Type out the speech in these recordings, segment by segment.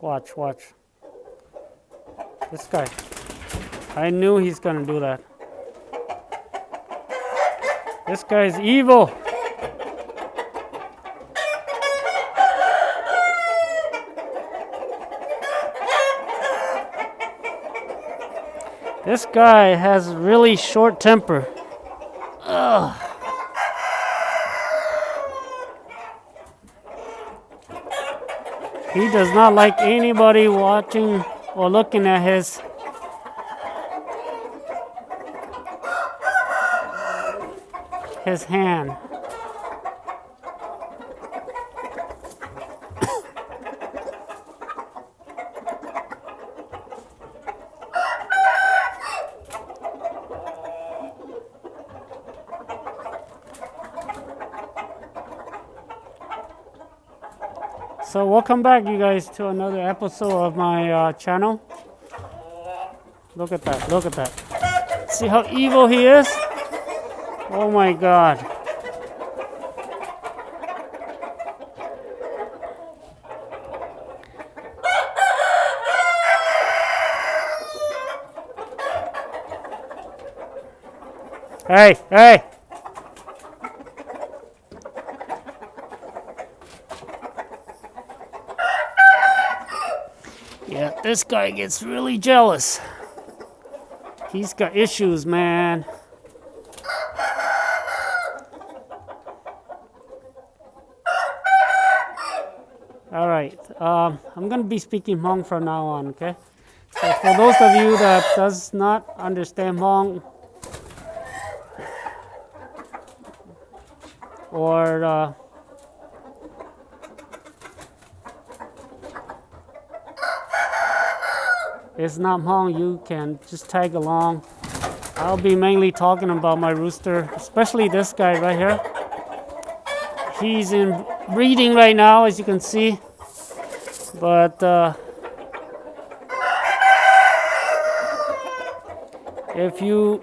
Watch, watch. This guy. I knew he's gonna do that. This guy is evil. This guy has really short temper. Ugh. He does not like anybody watching or looking at his his hand. So welcome back, you guys, to another episode of my uh, channel. Look at that, look at that. See how evil he is? Oh my god. Hey, hey. Yeah, this guy gets really jealous. He's got issues, man. All right, um, I'm gonna be speaking Hmong from now on, okay? So for those of you that does not understand Hmong or uh, it's not Hmong, you can just tag along. I'll be mainly talking about my rooster, especially this guy right here. He's in breeding right now, as you can see. But uh, if you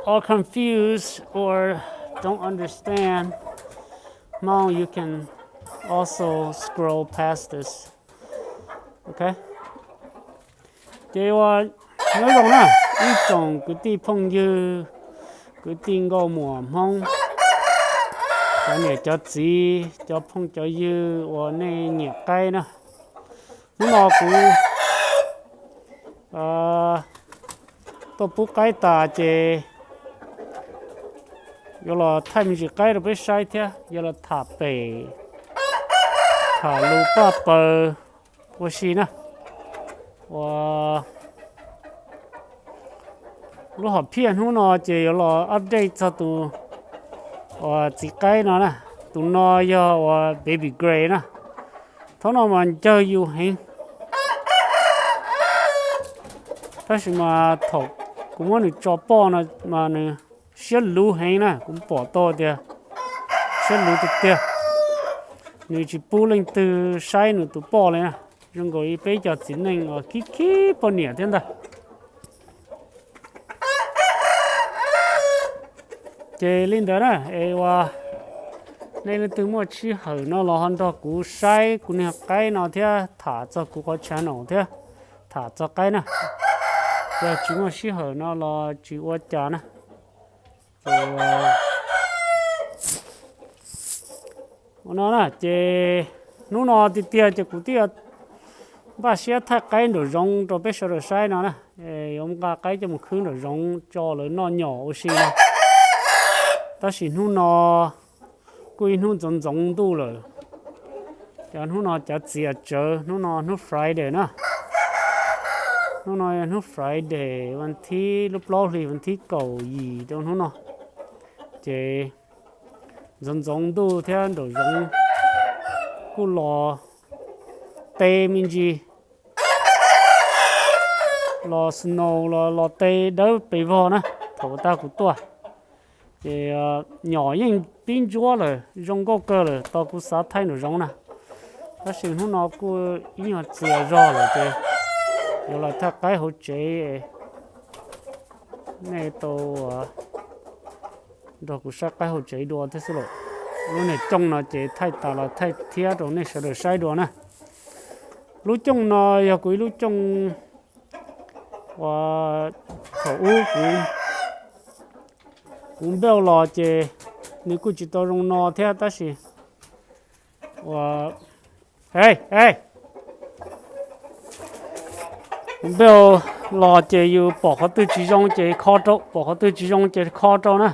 are confused or don't understand Hmong, you can also scroll past this. Okay? Ces ua nyob zoo na, ib tsoom kwv tij phooj ywg, kwv tij nkauj muam Hmoob, cov niam cov txiv, cov phooj cov ywg uas nej nyiam qaib na. Hnub no kuv tuaj pub qaib tas ces yuav los thaij me ntsis qaib rau peb saib thiab yuav los tham pem, tham lus paj paws ua si na. Ua lub hom phiaj hnub no ces yuav los update txog tus uas txiv qaib no na. Tus no yog uas baby gray na. Thaum no mas ncawg yus heev, tab sis mas thaum kuv muab nws tso poj no mas nws siab luv heev na, kuv pom tau tias siab luv tiag tiag. Nws tsis pub leej twg saib nws tus poj li na, zoo nkaus li peb cov txiv neej uas khib khib poj niam thiab ntag. Ces li ntawd na es uas nej leej twg muaj sij hawm no los ho nrog kuv saib kuv niag qaib no thiab tham txog kuv qhov channel thiab tham txog qaib na. Yog tsis muaj sij hawm no los tsis ua cas na. Ces ua no na ces hnub no tiag tiag ces kuv twb yuav npaj siab thaij qaib nraum zoov rau peb sawv daws saib no na. Yuav nqa qaib coj mus khwb nraum zoov tso lawv noj nyom ua si no. Tab sis hnub no kuj ib hnub ntxoov ntxoov ntuj lawm. Cov hnub no cov txiv tsawv, hnub no hnub Friday na. Hnub no yog hnub Friday, vas thib lub plaub hlis vas thib kaum yim rau hnub no. Ces ntxoov ntxoov ntuj thiab nraum zoov kuj los te me ntsis, los snow los los te dawb pes vog na thaum tag kuv tuaj. Ces nyom yeej pib ntsuab lawm, zoo nkauj kawg lawm, tos kuv xav thaij nraum zoov na. Tab sis hnub no kuj ib nyuag txias zog lawm ces yuav los thaij qaib hauv tsev, nej tau nrog kuv saib qaib hauv tsev dua thiab xwb lauj. Lub niag cooj no ces thaij tas los thaij thiab rau nej sawv daws saib dua na. Lub cooj no yog kuv ib lub cooj uas thaum ub kuv, kuv npeuj los ces nws kuj tsis tau zoo no thiab tab sis uas, e, e, kuv npeuj los ces yus pom qhov twg tsis zoo ces kho rau, pom qhov twg tsis zoo ces kho rau na.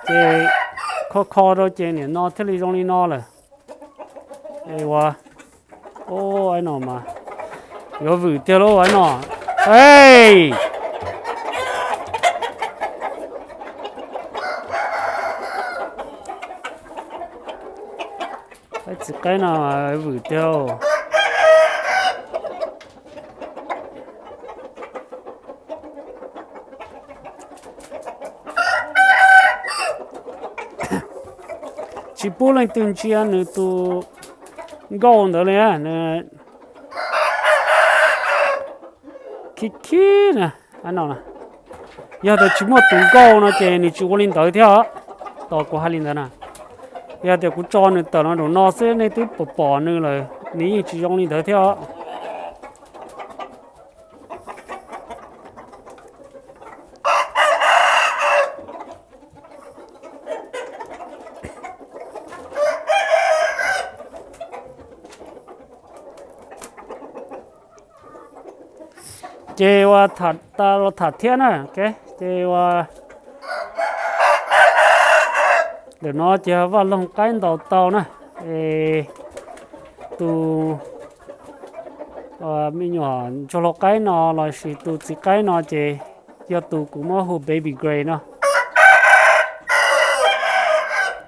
Ces kho kho rau ces nim no thiaj li zoo li no lawm. Es ua, o, no mas yuav vwm tiag lauj no. E, txiv qaib no vwm tiag. Tsis pub leej twg ntsia nws tus nkauj ntawd li na. Khib khib na, no, yog tias tsis muaj tus nkauj no ces nws tsis ua li ntawd thiab os. Tos kuv hais li ntawd na, yog tias kuv tso nws tawm los nraum no xwb nej twb pom pom nws lawm, nws yeej tsis zoo li ntawd thiab os. Ces ua tham tas los tham thiab na. Ces ua, ntawm no ces vaj loog qaib ntaus tau na. Es tus me nyuam ntsuag hlau qaib no lossis tus txiv qaib no ces yog tus kuv muab hu Baby Gray no.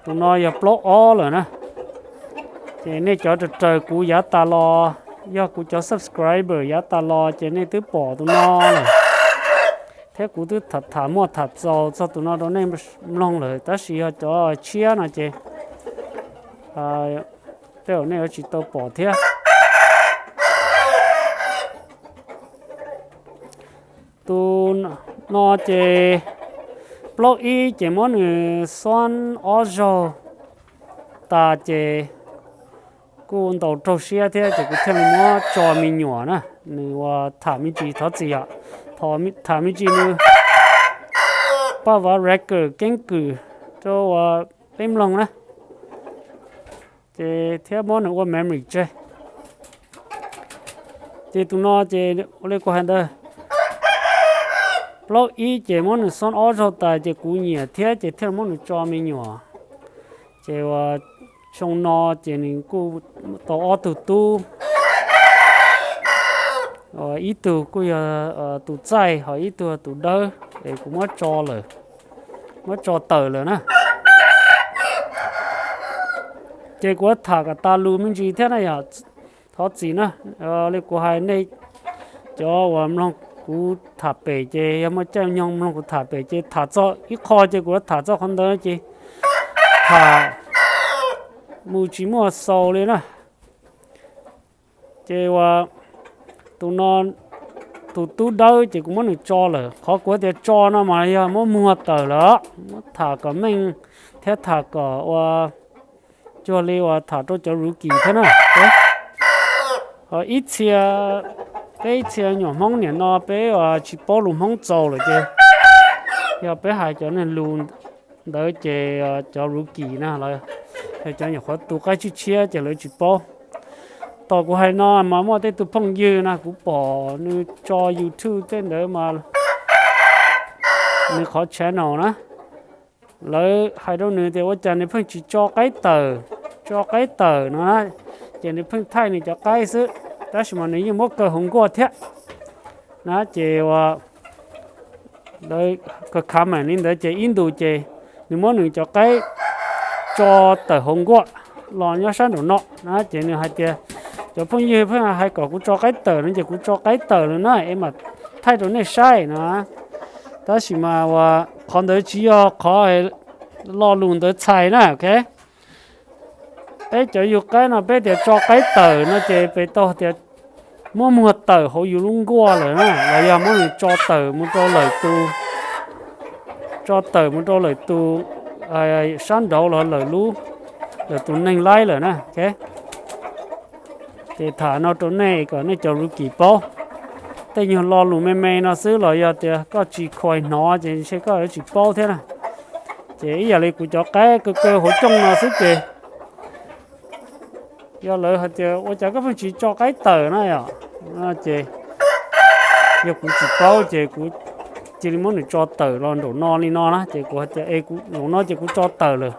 Tus no yog plaub ob lawm na. Ces nej cov raws raws kuv yav tas los, yog kuv cov subscriber yav tas los ces nej twb pom tus no lawm, thiab kuv twb tham tham muaj tham txaus txog tus no rau nej mloog lawm, tab sis yog cov tshiab no ces tej zaum nej yuav tsis tau pom thiab. Tus no ces plaub ib ces muab nws xoob ob zaug tas ces kuj ntaus raug siab thiab ces kuv thiaj li muab tso me nyuam na. Nws ua tham me ntsis thov txim yom, tham me ntsis nws paj vav record keeb kwm rau ua peb mloog na. Ces thiab muab nws ua memory tseg. Ces tus no ces ua li kuv hais ntawd, plaub ib ces muab nws xoob ob zaug tas ces kuv nyiam thiab ces thiaj muab nws tso me nyuam. Ces ua xyoo no ces nws kuj tau ob tug tub, ib tug kuj yog tus txaij ho ib tug tus dawb es kuv muab tso lawm, muab tso tawm lawm na. Ces kuv tham kom tas lus me ntsis thiab na yom, thov txim na. Li kuv hais nej cov uas mloog kuv tham pem ces yog muaj caij nyoog mloog kuv tham pem ces tham txog ib qho ces kuv tham txog qhov ntawd ces tham mus tsis muaj xaus li na. Ces ua tus no, tus tub dawb ces kuv muab nws tso lawm. Qhov kuv tias tso no mas yog muab muag tawm lawm, muab tham kom meej thiab tham kom ua cuag li uas tham rau cov rookie thiab na. Ib txhia, peb ib txhia nyuam Hmoob niam no peb tsis paub lus Hmoob txaus lawm ces yog peb hais cov neeg lus ntawd ces cov rookie na los yog cov nyuam qhuav tu qaib tshiab tshiab ces lawv tsis paub. Tom kuv hais no mas muaj tej tus phooj ywg na kuv pom nws tso YouTube tej ntawd mas nws qhov channel na, lawv hais rau nws tias ua cas nws pheej tsis tso qaib tawm, tso qaib tawm no na, ces nws pheej thaij nws cov qaib xwb, tab sis mas nws yeej muab kaw hauv nkuaj thiab na. Ces ua lawv khav khav meem li ntawd ces ib ntus ces nws muab nws cov qaib tso tawm hauv nkuaj los nyob sab nraum no na. Ces nws hais tias cov phooj ywg pheej hais kom kuv tso qaib tawm no ces kuv tso qaib tawm lawm na es mam thaij rau nej saib na. Tab sis mas ua qhov ntawd tsis yog qhov lo lus ntawd txhais na, ok. Peb cov yug qaib no peb tias tso qaib tawm no ces peb tau tias muab muag tawm hauv yus lub nkuaj lawm na, los yog muab nws tso tawm mus rau lawm tus, tso tawm mus rau lawm tus sab nraud los lawm lub lawv tus neeg laib lawm na. Ces tham no rau nej kom nej cov rookie paub. Tej nyuag lo lus me me no xwb los yog tias koj tsis khuais hnov ces ntshe koj yuav tsis paub thiab na. Ces ib yam li kuv cov qaib kaw kaw hauv cooj no xwb ces yog lawv hais tias ua cas koj pheej tsis tso qaib tawm na yom, ces yog kuv tsis paub ces kuv cia li muab nws tso tawm los nraum no li no na, ces kuv hais tias es zaum no ces kuv tso tawm lawm.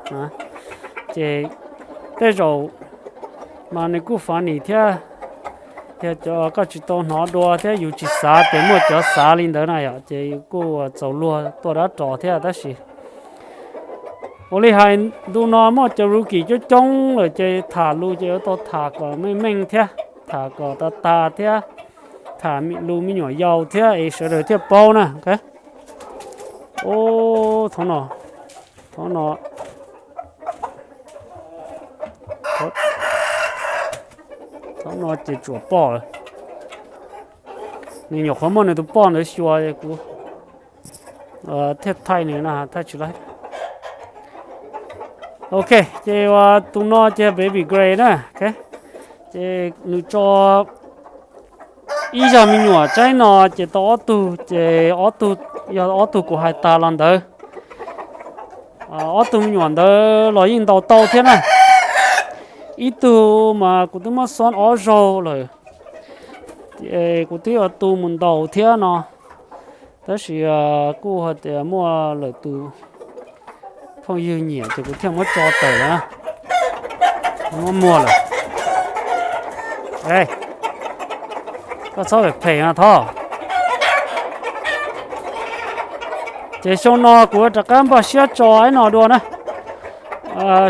Ces tej zaum mas nws kuj funny thiab, yog cov koj tsis tau hnov dua thiab yus tsis xav tias muaj cov xav li ntawd na yom, ces yus kuj txaus luag tuaj dab ros thiab. Tab sis ua li hais ntu no muaj cov rookie coob coob lawm ces tham lus ces yuav tau tham kom meej meej thiab, tham kom tas tas thiab, tham lus me nyuam yaus thiab es sawv daws thiaj paub na. Ub, thaum no, thaum no, thaum no ces tsuam poj lawm. Nws nyuam qhuav muaj nws tus poj ntawd xyuas kuv thiaj thaij nws na, thaij tsis laib. Ok, ces tus no ces Baby Gray na. Ces nws tso ib zag me nyuam tsaib no ces tau ob tug, ces ob tug, yog ob tug kuv hais tas los ntawd, ob tug me nyuam ntawd los yeej ntaus tau thiab na. Ib tug mas kuv twb muab xob ob zaug lawm, kuv twb yuav tu mus ntaus thiab no, tab sis kuj hais tias muaj lawm tus phooj ywg nyiam ces kuv thiaj muab tso tawm lawm na. Muab muag lawm. Koj txhob phem phem no thov. Ces xyoo no kuv rov qab npaj siab tso ib no dua na.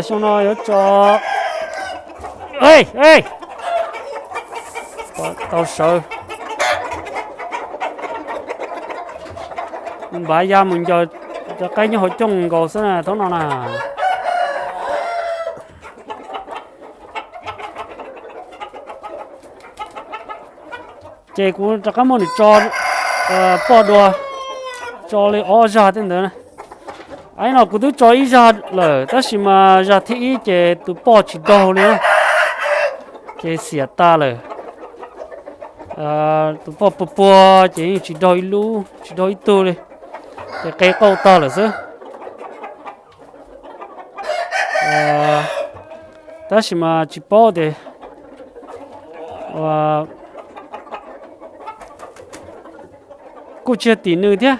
Xyoo no yuav tso, tau sawv, npav ya mus ncaws cov qaib nyob hauv cooj nkaus xwb na thaum no na. Ces kuv rov qab muab nws tso poj dua, tso li ob zag tej ntawd. Ib no kuv twb tso ib zag lawm tab sis mas zag thib ib ces tus poj tsis daug li na, ces xiam tas lawm. Tus poj puag puag ces yeej tsis daug ib lub, tsis daug ib tug li, ces qe qauj tag lawm xwb. Tab sis mas tsis paub tias, kuj tsis yog tim nws thiab,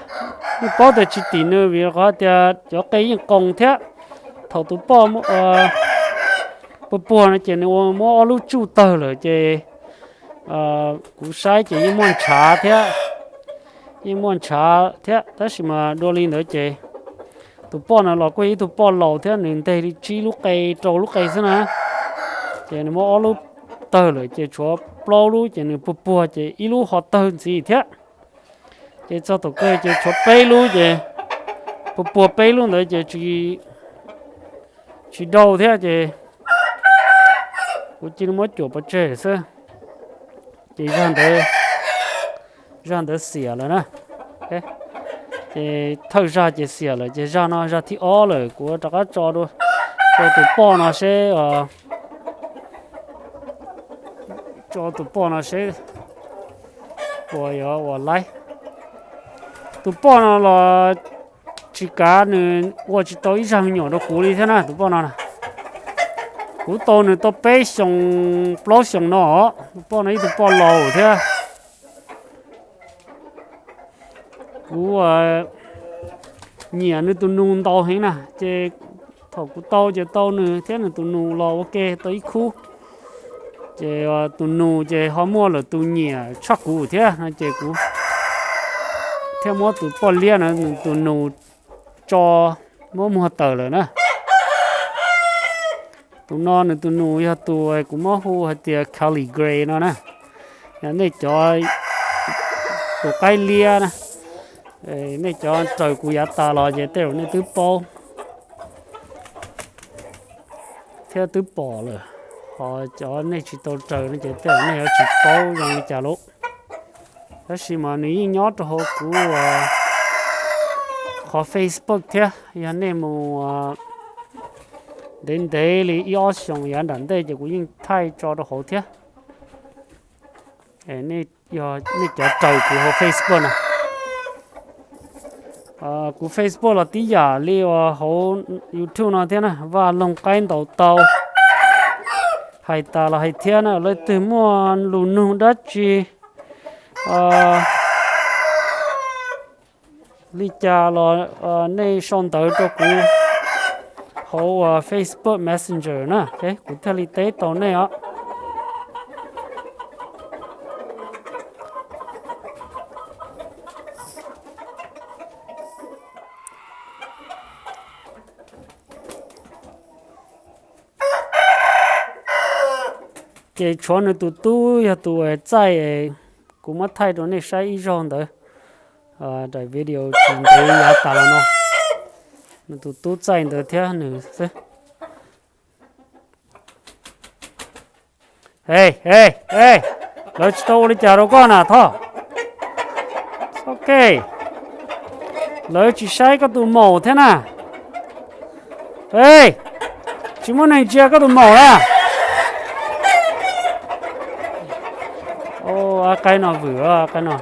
yeej paub tias tsis tim nws vim qhov tias cov qe yeej qoos thiab. Thaum tus poj puag puag no ces nws ua muab ob lub tsuj tawg lawm ces kuv saib ces yeej muaj ntshav thiab, yeej muaj ntshav thiab tab sis mas dua li ntawd ces tus poj no los kuj yog ib tug poj laus thiab nws nteg li tsib lub qe rau lub qe xwb na. Ces nws muab ob lub tawg lawm ces tshuav plaub lub ces nws puag puag ces ib lub ho tawg ntxiv thiab. Ces txog thaum kawg ces tshuav peb lub ces puag puag peb lub ntawd ces tsis daug thiab ces kuv cia li muab cuam pov tseg xwb. Ces zag ntawd, zag ntawd xiam lawm na. Ces thawj zag ces xiam lawm ces zag no zag thib ob lawm kuv rov qab tso dua, tso tus poj no seb, tso tus poj no seb puas yuav ua laib. Tus poj no los tsis kav nws ua tsis tau ib zag me nyuam rau kuv li thiab na tus poj no. Kuv tau nws tau peb xyoos plaub xyoos no os, tus poj no ib tug poj laus thiab. Kuv nyiam nws tus nus ntau heev na ces thaum kuv tau ces tau nws thiab nws tus nus los ua ke tau ib khub. Ces tus nus ces ho muaj lawm tus nyiam tshaj kuv thiab no ces kuv thiaj muab tus poj liab no nws tus nus tso muab muag tawm lawm na. Tus no nws tus nus yog tus kuv muab hu hais tias Collie Gray no na. Yog nej cov tus qaib liab na, nej cov raws kuv yav tas los ces tej zaum nej twb paub thiab twb pom lawm, ho cov nej tsis tau raws no ces tej zaum nej yuav tsis paub zoo li cas lauj. Tab sis mas nws yeej nyob rau hauv kuv qhov Facebook thiab, yog nej mus ntev ntev li ib ob xyoos yav nram ntej ces kuv yeej thaij tso rau hauv thiab. Nej cov raws kuv hauv Facebook na, kuv Facebook los tib yam li uas hauv YouTube no thiab na, Vaj Loog Qaib Ntaus Tau. Hais tas los hais thiab na, leej twg muaj lus nug dab tsi li cas los nej sau ntawv rau kuv hauv uas Facebook Messenger na, kuv thiaj li teb tau nej os. Ces tshuav nws tus tub yog tus txaij, kuv muab thaij rau nej saib ib zaug ntawd, daim video tsis ntev yav tas los no, nws tus tub txaij ntawd thiab nws xwb. Ej, ej, ej, lawv tsis tau ua li cas rau koj na Thoj. Ok, lawv tsis saib koj tus maum thiab na. Ej, tsis muaj neeg ntsia koj tus maum na. Qaib no vwm, qaib no.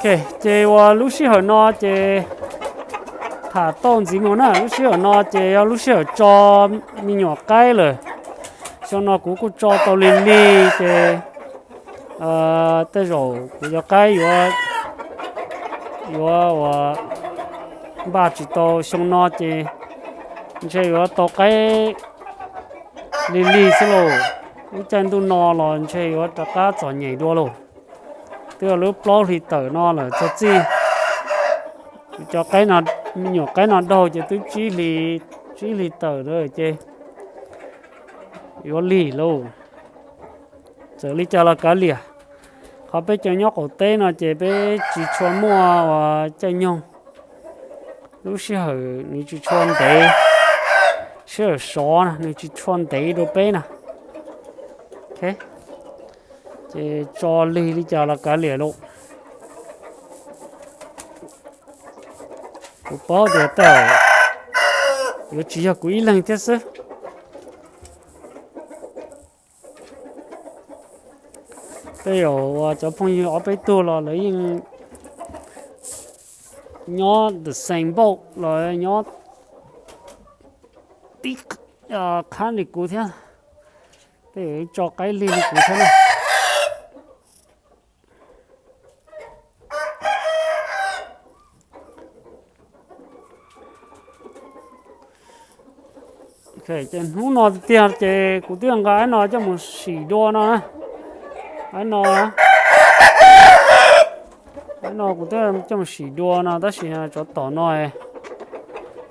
Ces uas lub sij hawm no ces tham tau ntxiv mus na, lub sij hawm no ces yog lub sij hawm tso me nyuam qaib lawm. Xyoo no kuv kuj tso tau lig lig ces tej zaum kuv cov qaib yuav, yuav uas npaj tsis tau, xyoo no ces ntshe yuav tau qaib lig lig xwb lauj. Lub caij ntuj no los ntshe yuav rov qab txom nyem dua lauj. Twb yog lub plaub hlis tawm no lawm txog txij, cov me nyuam qaib no daug ces twb tsib hlis tawm lawm ces yuav lig lauj. Txawm li cas los kav liam, qhov peb cov nyob qaum teb no ces peb tsis tshua muaj uas caij nyoog, lub sij hawm nws tsis tshua ntev, sij hawm sov na nws tsis tshua ntev dua peb na. Ces tso lig li cas los kav liam lauj. Kuv paub tias tej zaum yuav tsis yog kuv ib leeg thiab xwb. Tej zaum uas cov phooj ywg ob peb tug los lawv yeej nyob the same boat los nyob tib qhab li kuv thiab, tej zaum tso qaib lig li kuv thiab na. Ces hnub no tiag tiag ces kuv twb nqa aib no coj mus sim dua no na. Aib no, aib no kuv twb coj mus sim dua no tab sis tsov tom no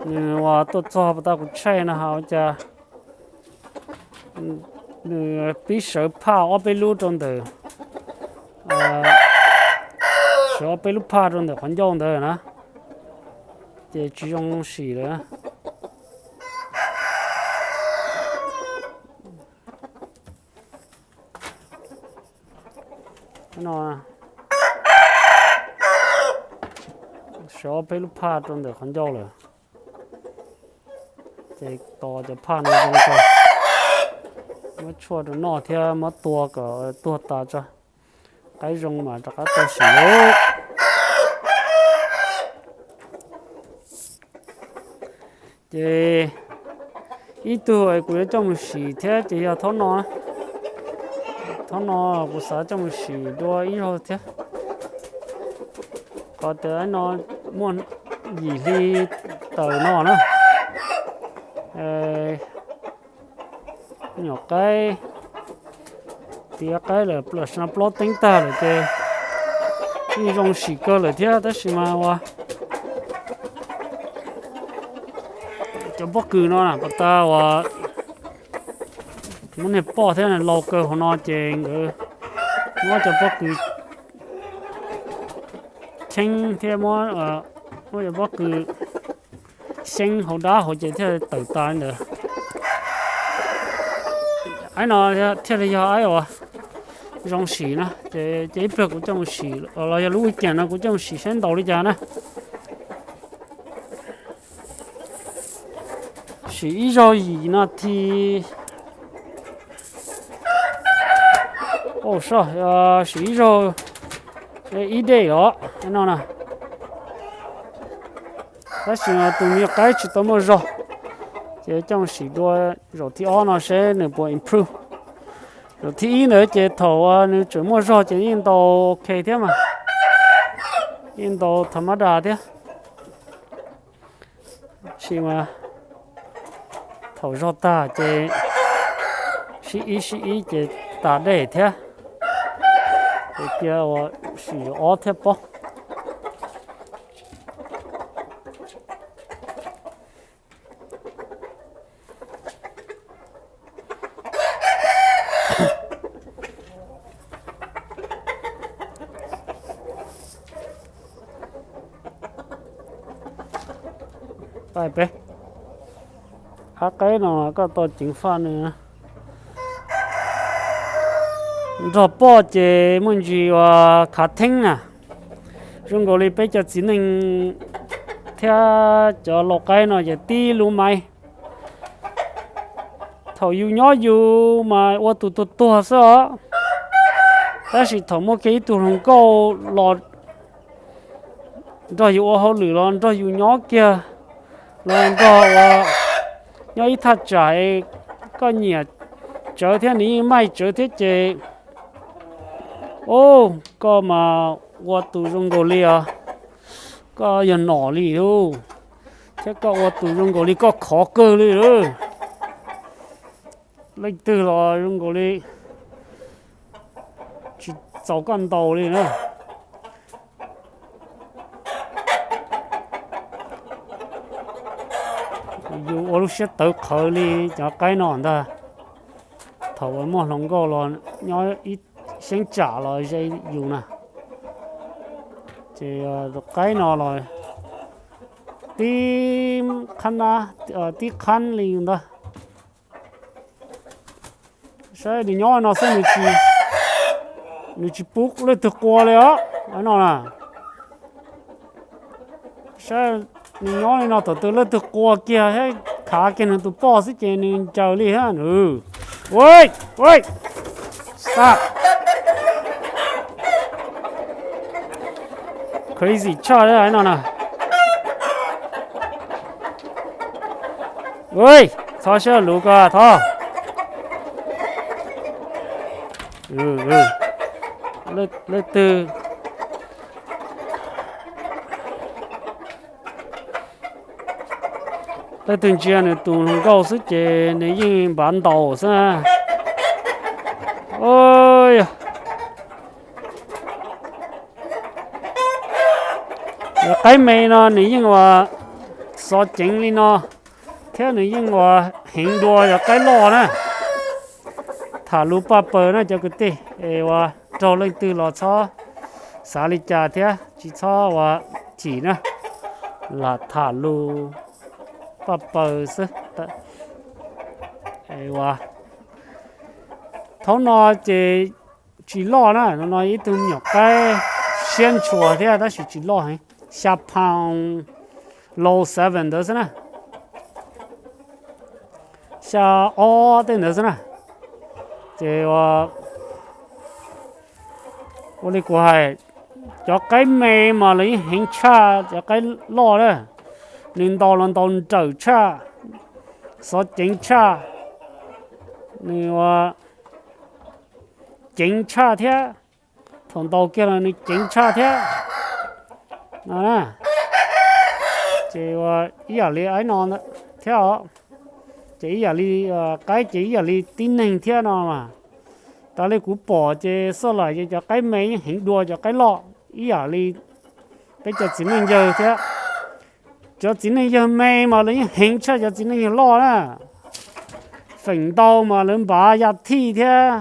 nws uas tuaj txog pas tau kuv tshaij no hais ua cas nws pib sawv phaj ob peb lub rau ntawm, sawv ob peb lub phaj rau ntawm qhov ncauj ntawd na, ces tsis zoo sim lawm. Sawv ob peb lub phaj rau ntawm qhov ncauj lawm, ces tos cov phaj no zoo tso, muab tshuaj rau noj thiab muab tua kom tuag tas tso, qaib zoo mas rov qab tau sim lauj. Ces ib tug kuv yuav coj mus sim thiab ces yog thaub no, thaub no kuv xav coj mus sim dua ib zaug thiab, qhov tias no muaj yim hli tawm no na. Nyuam qaib, tiav qaib lawm plaub teeb tag lawm ces yeej zoo sim kawg lawm thiab tab sis mas ua cov pob kws no pas tas uas muab niag poj thiab laus kawg hauv no ces nkawd muab cov pob kws cheeb thiab muab, muab cov pob kws xyeeb hauv dab hauv ces thiaj tawm tas li ntawd. Aib no thiaj li yog aib uas zoo sim na, ces ib pliag kuv coj mus sim los yog lub weekend no kuv coj mus sim saib ntaus li cas na. Sim ib zaug yim no thi, sim ib zaug ib dej os no na. Tab sis tus me nyuam qaib tsis tau muaj zog, ces coj sim dua zaum thib ob no seb nws puas improve. Zaum thib ib ntawd ces thaum nws tseem muaj zog ces yeej ntaus ok thiab mas, yeej ntaus tha mab das thiab. Sis mas thaum zog tag ces sib ib sib ib ces tas dej thiab. Ces cia ua sim zaum ob thiab pob. Peb, qab qaib no koj tau ceev faj nws. Nrog poj ces muaj ntsis uas khav theeb na, zoo nkaus li peb cov txiv neej thiab cov lau qaib no ces tib lub maiv. Thaum yus nyob yus mas ua tus tuag tuag xwb os, tab sis thaum muaj kiag ib tug hluas nkauj los nrog yus ua hauj lwm los nrog yus nyob kiag, los nrog ua nyob ib thaj tsam, koj nyiam tsawv thiab nws yeej maij tsawv thiab ces, o, koj mas ua tus zoo nkaus li os, koj yog nom li lauj, thiab koj ua tus zoo nkaus li koj khov kawg li lauj. Leej twg los zoo nkaus li tsis txaus koj ntaus li na. Yus ua lub siab tawv qhawv li cov qaib no ntag. Thaum uas muaj hluas nkauj los nyob ib xeeb tsam los ze yus na, ces tus qaib no los tib qhab, tib qhab li ntag. Saib nws nyob no xwb, nws tsis pub leej twg qua li os no na. Saib nws nyob li no, thaum twg leej twg qua kiag thiab khav kiag nws tus poj xwb ces nws ncaws li thiab. Ua, ua, crazy tshaj li no na. Ua, txhob siab luv ko thov. Leej twg, leej twg ntsia nws tus hluas nkauj xwb ces nws yeej npav ntaus xwb. Yog qaib me no nws yeej ua xov ceev li no, thiab nws yeej ua heev dua yog qaib loj na. Tham lus paj paws na cov kwv tij, es ua raug leej twg los txhob xav li cas thiab tsis txhob ua chim na, lam tham lus paj paws xwb. Ua, thaum no ces tsis loj na, no ib tug me nyuam qaib siab ntshua thiab tab sis tsis loj heev, xya pound, low seven ntawd xwb na, xya ob tej ntawd xwb na. Ces ua li kuv hais, cov qaib me mas lawv yeej heev tshaj cov qaib loj na, nws ntaus los ntaus nrawm tshaj, xov ceev tshaj, nws ua ceev tshaj thiab, thaum ntaus kiag los nws ceev tshaj thiab no. Ces ua ib yam li aib no thiab os, ces ib yam li qaib ces ib yam li tib neeg thiab no mas. Tas li kuv pom ces xoj laim ces cov qaib me yeej heev dua cov qaib loj ib yam li peb cov txiv neej yawg thiab. Cov txiv neej yawg me mas lawv yeej heev tshaj cov txiv neej yawg loj na. Feem ntau mas lawv npav ya thij thiab,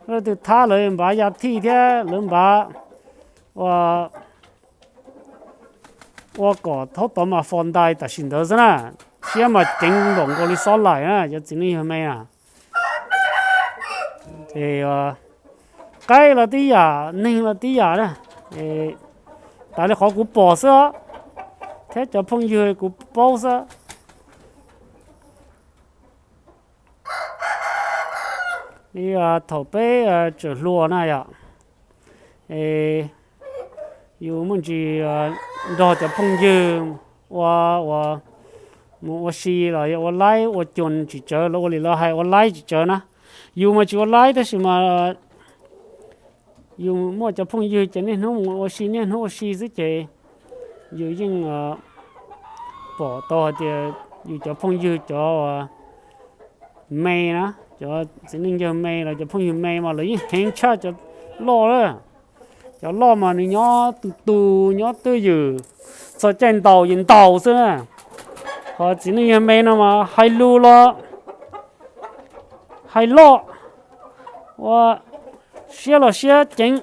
leej twg thab lawv npav ya thij thiab lawv npav ua kom thaub tod mas fo ntais tam sim ntawd xwb na. Siab mas ceev npaum nkaus li xob laim na cov txiv neej yawg me na. Es qaib los tib yam, neeg los tib yam na. Tas li qhov kuv pom xwb os, thiab cov phooj ywg kuv paub xwb. Li thaum peb tseem hluas na yom, es yus muaj ntsis nrog cov phooj ywg ua, ua, mus ua si los yog ua laib ua cua tsis tsawg, los ua li lawv hais ua laib tsis tsawg na. Yus mas tsis ua laib tab sis mas yus muaj cov phooj ywg ces niaj hnub mus ua si, niaj hnub ua si xwb ces yus yeej pom tau hais tias yus cov phooj ywg cov me na, cov txiv neej yawg me los cov phooj ywg me mas lawv yeej heev tshaj cov loj lawm. Cov loj mas nws nyob tus tus, nyob twj ywm, txog caij ntaus ces ntaus xwb na. Ho txiv neej yawg me no mas hais lus los hais loj, ua siab los siab ceev,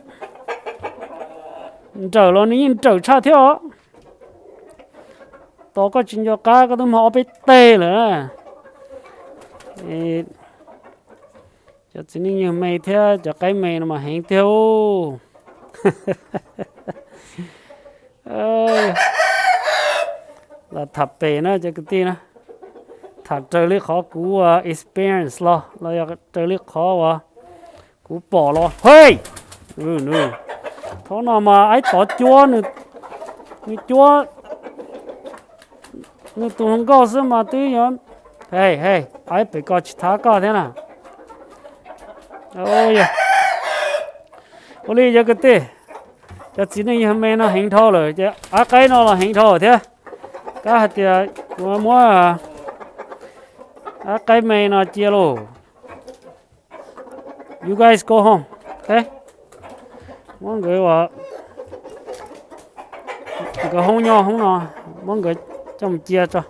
nrawm los nws yeej nrawm tshaj thiab os. Tos koj tsis nco qab koj twb muag ob peb teg lawm. Cov txiv neej yawg me thiab cov qaib me no mas heev tiag. Los tham pem na cov kwv tij na, tham raws li qhov kuv experience los, los yog raws li qhov uas kuv pom los. Hej, thaum no mas aib tov cuab, nws cuab nws tus hluas nkauj xwb mas twb yuav, hej, hej, aib pem ko tsis thab koj thiab na. Ua li cov kwv tij, cov txiv neej yawg me no heev dhau lawm ces aib qaib no los heev dhau thiab. Kab hais tias kuv muab aib qaib me no cia lauj. You guys go home, ok? Muab nkawd ua, nkawd hoob nyob hoob no, muab nkawd coj mus cia tso.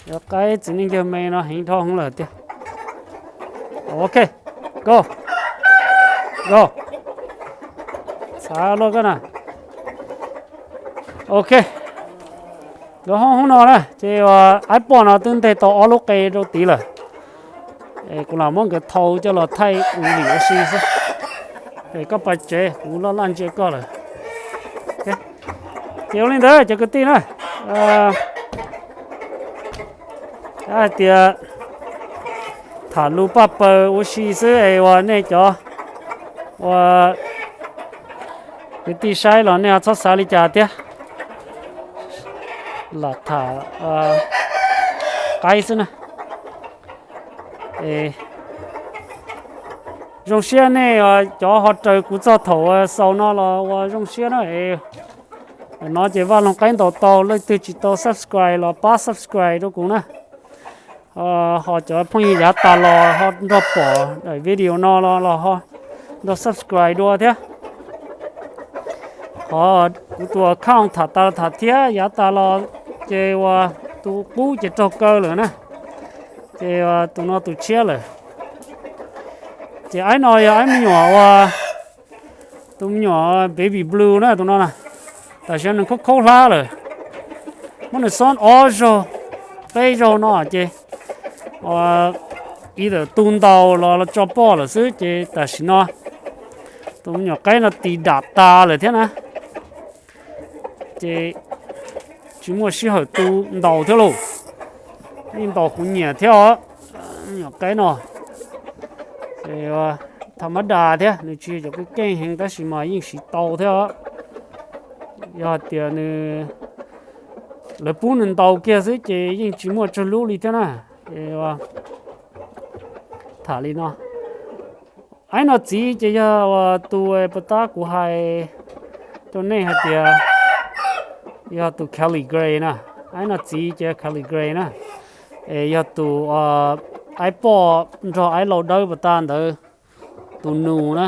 Cov qaib txiv neej yawg me no heev dhau hwv lawm tiag. Ok, go, go. Txhav luaj koj na. Ok, nkawd hoob hoob no na ces aib poj no twb nteg tau ob lub qe rau tid lawm. Kuv lam muab nkawd thau coj los thaij ua vim ua si xwb. Es koj pais tsev, kuv laj laj ntsia koj lawm. Ces ua li ntawd cov kwv tij na, hais tias tham lus paj paws ua si xwb es uas nej cov uas kwv tij saib los nej ho txhob xav li cas thiab. Lam tham qaib xwb na. Zoo siab nej cov ho raws kuv txog thaum xaus no los ua zoo siab na. No ces Vaj Loog Qaib ntaus tau, leej twg tsis tau subscribe los pab subscribe rau kuv na. Ho cov phooj ywg yav tas los ho nrog pom daim video no los los ho nrog subscribe dua thiab. Qhov kuv tus account tham tas tham thiab yav tas los ces uas tus qub ces raug kaw lawm na, ces tus no tus tshiab lawm. Ces aib no yog aib me nyuam uas, tus me nyuam baby blue na tus no na, tam sim no nws khaub khaub hlab lawm. Muab nws xob ob zaug peb zaug no ces either tu ntaus los tso poj lawm xwb ces tam sim no tus me nyuam qaib no tis dam tas lawm thiab na. Ces tsis muaj sij hawm tu ntaus thiab lauj. Yeej ntaus kuv nyiam thiab os, me nyuam qaib no. Ces tham mab das thiab, nws tsis yog cov keej keej heev tab sis mas yeej siv tau thiab os. Yog hais tias nws, lawv pub nws ntaus kiag xwb ces yeej tsis muaj tsawg lub li thiab na. Ces tham li no. Aib no txiv ces yog tus puas tab kuv hais rau nej hais tias yog tus Kelly Gray na. Aib no txiv ces Kelly Gray na. Es yog tus aib poj nrog aib lau dawb puas tab ntawd tus nus na.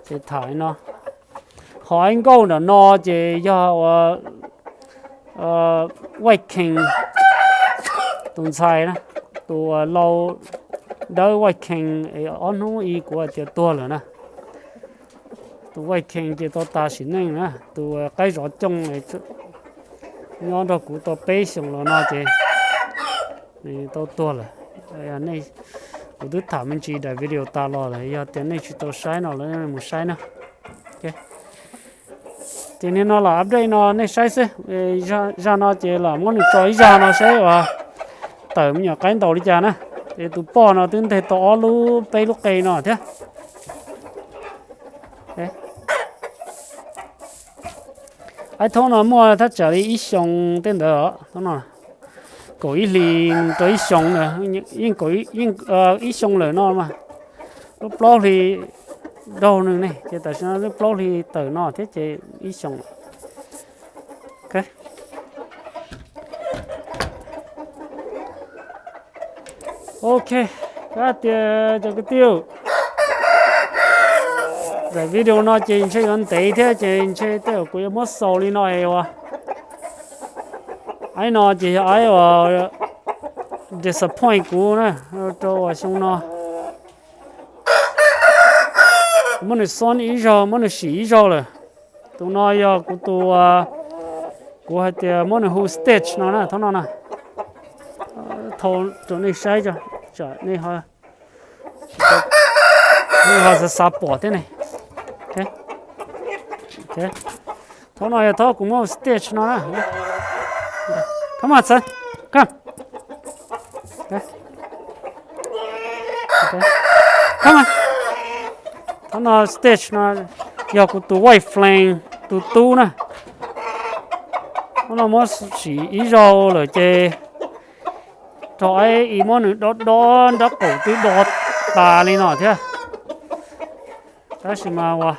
Ces tham no. Ho aib nkauj nram no ces yog ua Vaj Khees tus ntxhais na, tus lau dawb Vaj Khees, ob hnub ib kuv hais tias tuag lawm na. Tus Vaj Khees ces tau tas sim neej na, tus qaib zov cooj nyob nrog kuv tau peb xyoos los no ces nws tau tuag lawm. Nej Kuv twb tham me ntsis daim video tas los lawm, yog tias nej tsis tau saib no los mus saib na. Ces nim no los update no nej saib xwb. Zaj no ces los muab nws tso ib zaj no saib uas tawm me nyuam qaib ntaus li cas na. Ces tus poj no twb nteg tau ob lub peb lub qe no thiab. Aib, thaum no muaj thaj tsam li ib xyoo tej ntawd os, thaum no kaum ib hlis rau ib xyoo, yeej ib xyoo lawm no mas. Lub plaub hlis daug nws ne, ces tam sim no lub plaub hlis tawm no thiab ces ib xyoo. Ok, kab tias cov kwv tij, daim video no ces ntshe yuav ntev thiab ces ntshe tej zaum kuv yuav muab xaus li no es uas aib no ces yog aib uas disappoint kuv na, rau uas xyoo no muab nws xon ib zaug, muab nws sim ib zaug lawm. Tus no yog kuv tus, kuv hais tias muab nws hu stitch no na, thaum no na. Thau rau nej saib tso, tsam nej ho xav xav pom thiab ne. Thaum no yog thaum kuv muab stitch no na. Come on, son. Come. Come on. Thaum no stitch no yog kuv tus white flame tus tub na. Thaum no muab sim ib zaug lawm ces rau aib ib muab nws dob dob nrab qaum twb do tas li no thiab. Tab sis mas uas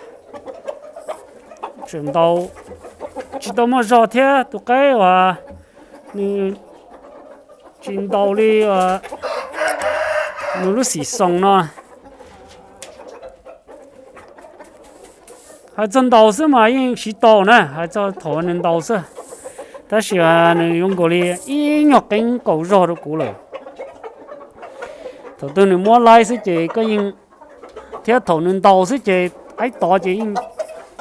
tseem ntaus tsis tau muaj zog thiab, tus qaib uas nws tsis ntaus li nws lub xim xoos no. Hais txog ntaus xwb mas yeej siv tau na, hais txog thaum nws ntaus xwb. Tab sis nws yuav nkaus li ib nyuag qeeb nkaus zog rau kuv lawm. Thaum twg nws muab laib xwb ces koj yeej, thiab thaum nws ntaus xwb ces aib tod ces yeej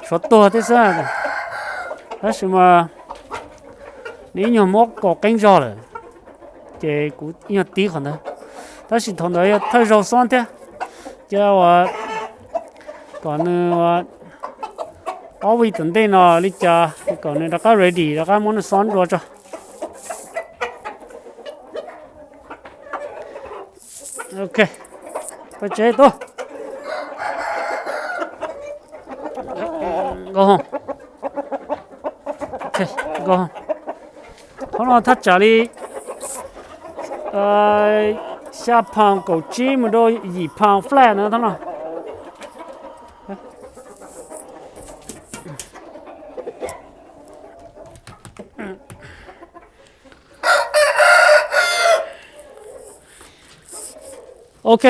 suav tuag thiab xwb. Tab sis mas nws ib nyuag muab kaus qeeb zog lawm, ces kuv ib nyuag tib qhov ntawd. Tab sis thaum ntawd yog thawj zaug xob thiab, ces uas kom nws ob vij tom ntej no li cas kom nws rov qab ready rov qab muab nws xob dua tso. Ok, pab tsev tuaj. Thaum no thaj tsam li xya pound kaum tsib mus rau yim pound flat na thaum no. Ok,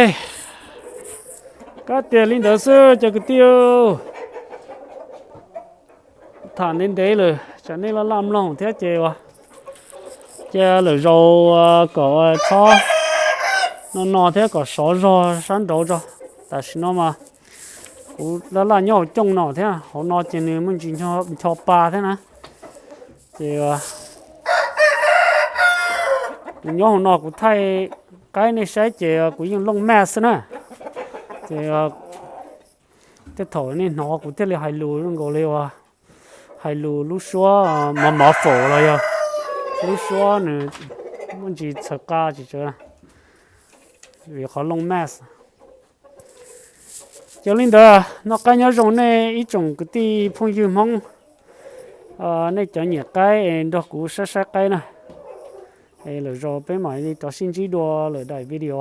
kab tias li ntawd xwb cov kwv tij. Tham ntev ntev lawm tsam nej laj laj mloog thiab ces ua, cia lwm zaus kom txhob no no thiab kom sov zog sab nraud tso. Tam sim no mas kuv laj laj nyob hauv cooj no thiab, hauv no ces nws muaj ntsis ncho pa thiab na. Ces nws nyob hauv no kuv thaij qaib nej saib ces kuv yeej looj mask xwb na. Ces tej thaum nej hnov kuv thiaj li hais lus zoo nkaus li uas hais lus lub suab mov mov faum los yog lub suab nws muaj ntsis txhawv qa tsis tsawv vim qhov looj mask. Ces li ntawd noj qab nyob zoo nej ib tsoom kwv tij phooj ywg Hmoob, nej cov nyiam qaib es nrog kuv saib saib qaib na. Es lwm zaus peb mam li rov sib ntsib dua lwm daim video.